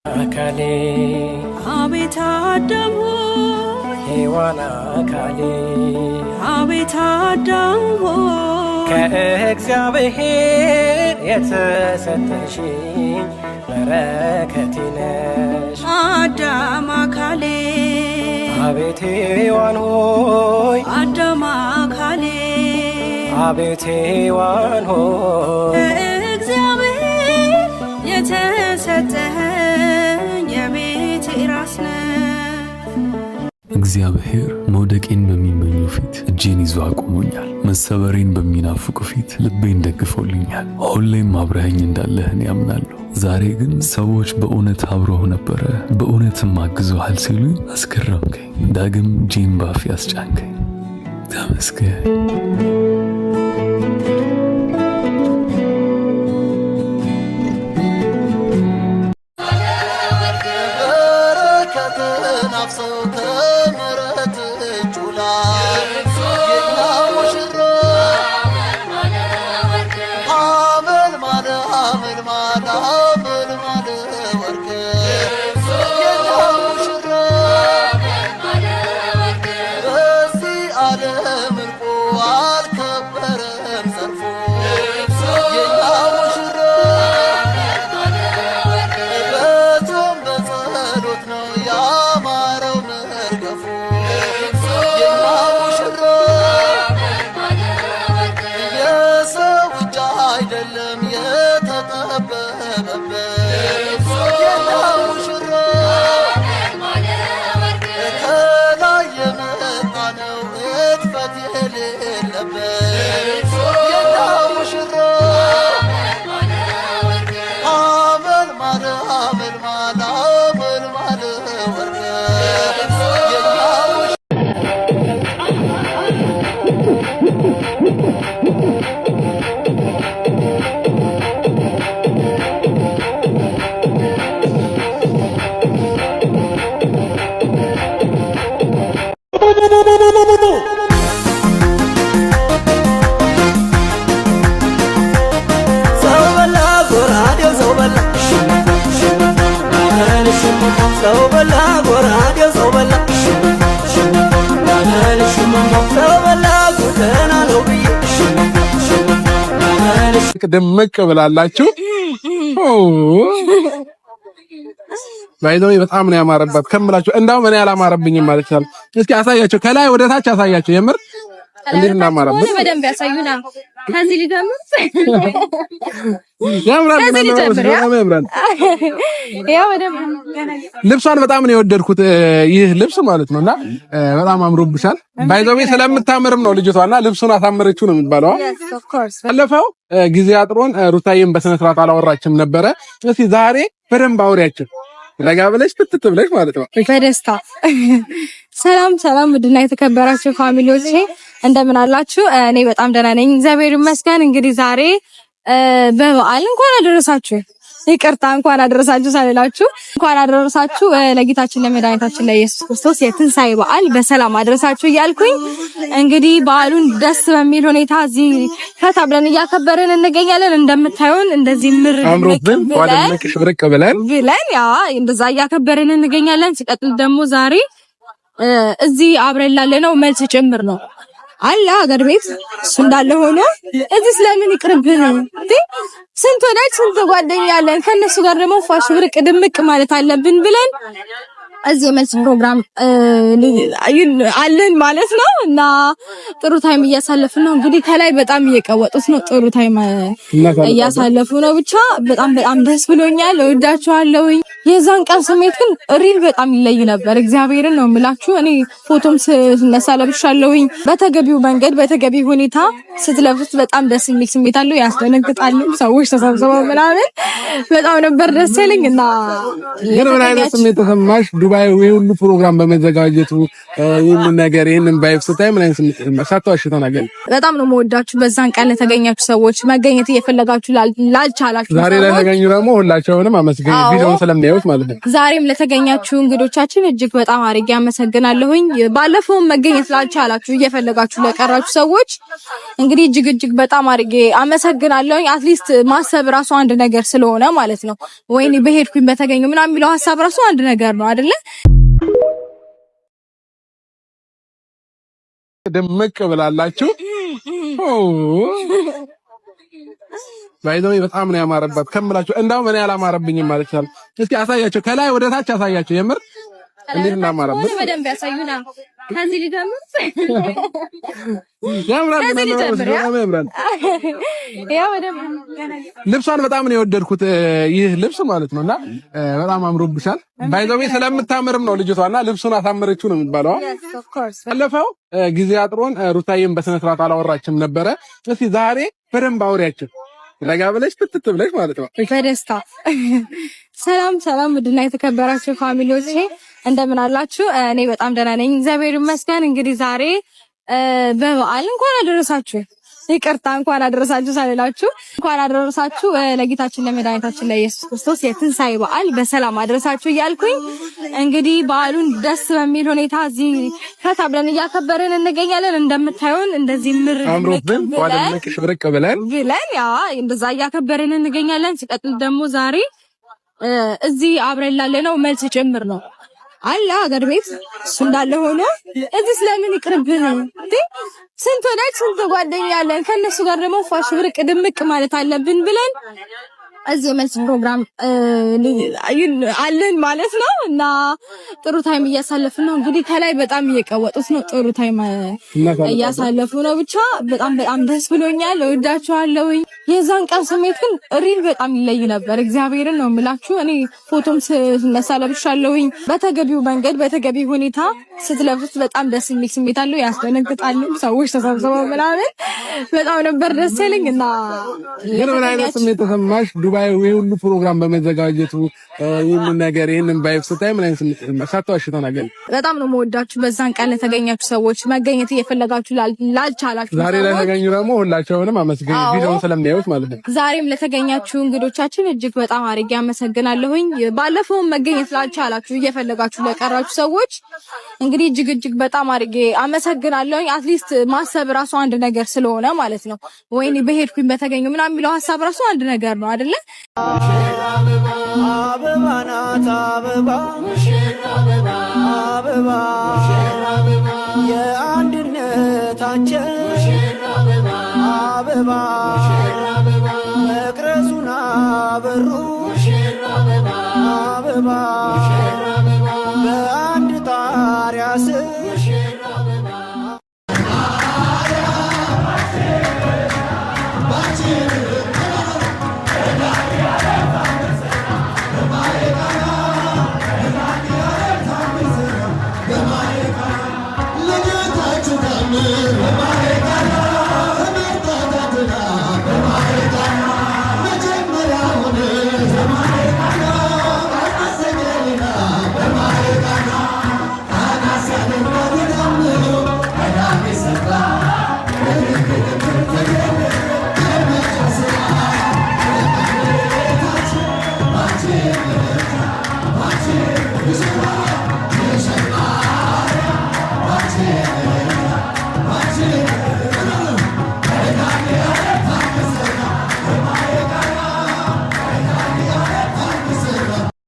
አካሌ አቤት አዳም ሆይ ሔዋን አካሌ አቤት አዳም ሆይ ከእግዚአብሔር የተሰጠሽኝ በረከቴ ነሽ። አዳም አካሌ አቤት ሔዋን ሆይ አዳም አካሌ አቤት ሔዋን ሆይ ከእግዚአብሔር የተሰጠኸኝ የቤቴ ራስ ነህ። እግዚአብሔር መውደቄን በሚመኙ ፊት እጄን ይዞ አቁሞኛል። መሰበሬን በሚናፍቁ ፊት ልቤን ደግፎልኛል። ሁሌም አብረኸኝ እንዳለህን ያምናለሁ። ዛሬ ግን ሰዎች በእውነት አብረው ነበረ፣ በእውነትም አግዞሃል ሲሉኝ አስገረምከኝ። ዳግም እጄን ባፌ አስጫንከኝ። ተመስገን። በረከትን አፍሰው ከምሕረት እጁ ላይ የኛ ሙሽራ አመል ማለ አመል ማለ አመል ማለ ወርቅ የኛ ሙሽራ በዚህ ዓለም እንቁ አልከበረም ዘርፎ የኛ ሙሽራ በጾም በጸሎት ነው ያማረው መርገፉ የኛ ሙሽራ የሰው እጅ አይደለም የተጠበበበት የኛ ሙሽራ ከላይ የመጣ ነው እጥፈት የሌለበት የኛ ሙሽራ አመል ማለ አመል ማለ አመል ማለ ወርቅ የኛ ሙሽራ ሰው በላ ጎራዴው ሰው በላ ሰው በላ ጎራዴው ሰው በላ ሰው በላ ጉደና ነው ብዬ ድምቅ ብላላችሁ። By the way በጣም ነው ያማረባት ከምላችሁ። እንዳውም እኔ አላማረብኝም ማለት ይችላል። እስኪ አሳያቸው፣ ከላይ ወደ ታች አሳያቸው። የምር እንዴት እንዳማረብን በደንብ ያሳዩና ከዚህ ሊጀምር ያምራል፣ ከዚህ ሊጀምር ያ በጣም ያምራል። ያው በደንብ ልብሷን በጣም ነው የወደድኩት፣ ይህ ልብስ ማለት ነውና በጣም አምሮብሻል። By the way ስለምታምርም ነው ልጅቷና ልብሱን አሳመረችው ነው የሚባለው። Yes, of course. ባለፈው ጊዜ አጥሮን ሩታዬን በስነ ስርዓት አላወራችም ነበረ። እስኪ ዛሬ በደንብ አውሪያችን ረጋ ብለሽ ትትት ብለሽ ማለት ነው። በደስታ ሰላም ሰላም፣ ውድና የተከበራችሁ family ዎቼ እንደምን አላችሁ? እኔ በጣም ደህና ነኝ፣ እግዚአብሔር ይመስገን። እንግዲህ ዛሬ በበዓል እንኳን አደረሳችሁ። ይቅርታ እንኳን አደረሳችሁ ሳልላችሁ እንኳን አደረሳችሁ ለጌታችን ለመድኃኒታችን ለኢየሱስ ክርስቶስ የትንሣኤ በዓል በሰላም አደረሳችሁ እያልኩኝ እንግዲህ በዓሉን ደስ በሚል ሁኔታ እዚህ ፈታ ብለን እያከበርን እንገኛለን። እንደምታዩን እንደዚህ ምር አምሮብን ዋደምቅ ሽብርቅ ብለን ብለን ያ እንደዛ እያከበርን እንገኛለን። ሲቀጥል ደግሞ ዛሬ እዚህ አብረን ላለነው መልስ ጭምር ነው አለ ሀገር ቤት እሱ እንዳለ ሆኖ እዚህ ስለምን ይቅርብን እንዴ? ስንት ወዳጅ ስንት ጓደኛ አለን። ከነሱ ጋር ደግሞ ፏሽ ብርቅ ድምቅ ማለት አለብን ብለን እዚህ የመልስ ፕሮግራም አለን ማለት ነው። እና ጥሩ time እያሳለፍን ነው። እንግዲህ ከላይ በጣም እየቀወጡት ነው። ጥሩ time እያሳለፉ ነው። ብቻ በጣም በጣም ደስ ብሎኛል። እወዳችኋለሁኝ። የዛን ቀን ስሜት ግን real በጣም ይለይ ነበር። እግዚአብሔርን ነው የምላችሁ። እኔ ፎቶም ስነሳ ለብሻለሁኝ። በተገቢው መንገድ በተገቢው ሁኔታ ስትለብሱት በጣም ደስ የሚል ስሜት አለው። ያስደነግጣል። ሰዎች ተሰብስበው ምናምን በጣም ነበር ደስ ያለኝ እና ግን ምን አይነት ስሜት ተሰማሽ? ዱባይ ይሄ ሁሉ ፕሮግራም በመዘጋጀቱ ይህንን ነገር ይህንን vibe ስታይ ምን አይነት ስሜት ተሰማሽ? ሳትዋሽ ተናገሪ። በጣም ነው የምወዳችሁ። በዛን ቀን ለተገኛችሁ ሰዎች፣ መገኘት እየፈለጋችሁ ላልቻላችሁ ዛሬ ላይ ሰዎች ተገኙ ደግሞ ሁላቸውንም አመስገኝ። አዎ። ቪዲዮውን ስለሚያዩት ስለሚያዩት ማለት ነው። ዛሬም ለተገኛችሁ እንግዶቻችን እጅግ በጣም አድርጌ አመሰግናለሁኝ። ባለፈውም መገኘት ላልቻላችሁ እየፈለጋችሁ ለቀራችሁ ሰዎች እንግዲህ እጅግ እጅግ በጣም አድርጌ አመሰግናለሁኝ። At least ማሰብ ራሱ አንድ ነገር ስለሆነ ማለት ነው። ወይኔ በሄድኩኝ በተገኘው ምናምን የሚለው ሀሳብ ራሱ አንድ ነገር ነው አይደለ? ድምቅ ብላላችሁ። By the way በጣም ነው ያማረባት ከምላችሁ። እንዳውም እኔ አላማረብኝም ማለት ይችላል። እስኪ አሳያቸው፣ ከላይ ወደ ታች አሳያቸው። የምር እንዴት እንዳማረበት በደንብ ያሳዩና ከዚህ ሊጀምር ያምራል፣ በጣም ያምራል። ልብሷን በጣም ነው የወደድኩት፣ ይህ ልብስ ማለት ነውና በጣም አምሮብሻል። By the way ስለምታምርም ነው ልጅቷና ልብሱን አሳምረችው ነው የሚባለው። ባለፈው ጊዜ አጥሮን ሩታዬን በስነ ስርዓት አላወራችም ነበረ። እስኪ ዛሬ በደንብ አውሪያችን ረጋ ብለሽ ትትት ብለሽ ማለት ነው። በደስታ ሰላም ሰላም፣ ውድና የተከበራችሁ family ዎቼ እንደምን አላችሁ? እኔ በጣም ደህና ነኝ፣ እግዚአብሔር ይመስገን። እንግዲህ ዛሬ በበዓል እንኳን አደረሳችሁ። ይቅርታ እንኳን አደረሳችሁ ሳልላችሁ እንኳን አደረሳችሁ ለጌታችን ለመድኃኒታችን ለኢየሱስ ክርስቶስ የትንሣኤ በዓል በሰላም አደረሳችሁ እያልኩኝ እንግዲህ በዓሉን ደስ በሚል ሁኔታ እዚህ ፈታ ብለን እያከበርን እንገኛለን። እንደምታዩን እንደዚህ ምር አምሮብን ሽብርቅ ብለን ብለን ያ እንደዛ እያከበርን እንገኛለን። ሲቀጥል ደግሞ ዛሬ እዚህ አብረን ላለነው መልስ ጭምር ነው አለ ሀገር ቤት እሱ እንዳለ ሆኖ እዚህ ስለምን ይቅርብን እንዴ? ስንት ወዳጅ ስንት ጓደኛ አለን። ከነሱ ጋር ደግሞ ፏሽ ብርቅ ድምቅ ማለት አለብን ብለን እዚህ መልስ ፕሮግራም አለን ማለት ነው። እና ጥሩ time እያሳለፍን ነው። እንግዲህ ከላይ በጣም እየቀወጡት ነው። ጥሩ time እያሳለፉ ነው። ብቻ በጣም በጣም ደስ ብሎኛል። እወዳችኋለሁኝ። የዛን ቀን ስሜት ግን real በጣም ይለይ ነበር። እግዚአብሔርን ነው የምላችሁ። እኔ ፎቶም ስነሳ ለብሻለሁኝ። በተገቢው መንገድ በተገቢው ሁኔታ ስትለብሱት በጣም ደስ የሚል ስሜት አለው። ያስደነግጣል። ሰዎች ተሰብስበው ምናምን በጣም ነበር ደስ ያለኝ። እና ግን ምን አይነት ስሜት ተሰማሽ? ዱባይ ይሄ ሁሉ ፕሮግራም በመዘጋጀቱ ይህንን ነገር ይህንን vibe ስታይ ምን አይነት ስሜት ተሰማሽ? ሳትዋሽ ተናገሪ። በጣም ነው የምወዳችሁ። በዛን ቀን ለተገኛችሁ ሰዎች፣ መገኘት እየፈለጋችሁ ላልቻላችሁ ዛሬ ላይ ተገኙ ደግሞ ሁላቸውንም አመስገኝ፣ ቪዲዮውን ስለሚያዩት ማለት ነው። ዛሬም ለተገኛችሁ እንግዶቻችን እጅግ በጣም አድርጌ አመሰግናለሁኝ። ባለፈውም መገኘት ላልቻላችሁ እየፈለጋችሁ ለቀራችሁ ሰዎች እንግዲህ እጅግ እጅግ በጣም አድርጌ አመሰግናለሁኝ። At least ማሰብ ራሱ አንድ ነገር ስለሆነ ማለት ነው። ወይኔ በሄድኩኝ በተገኘው ምናምን የሚለው ሀሳብ ራሱ አንድ ነገር ነው አይደለ? አበባ ናት አበባ አበባ የአንድነታችን አበባ መቅረዙን አበሩ አበባ በአንድ ጣሪያ ስር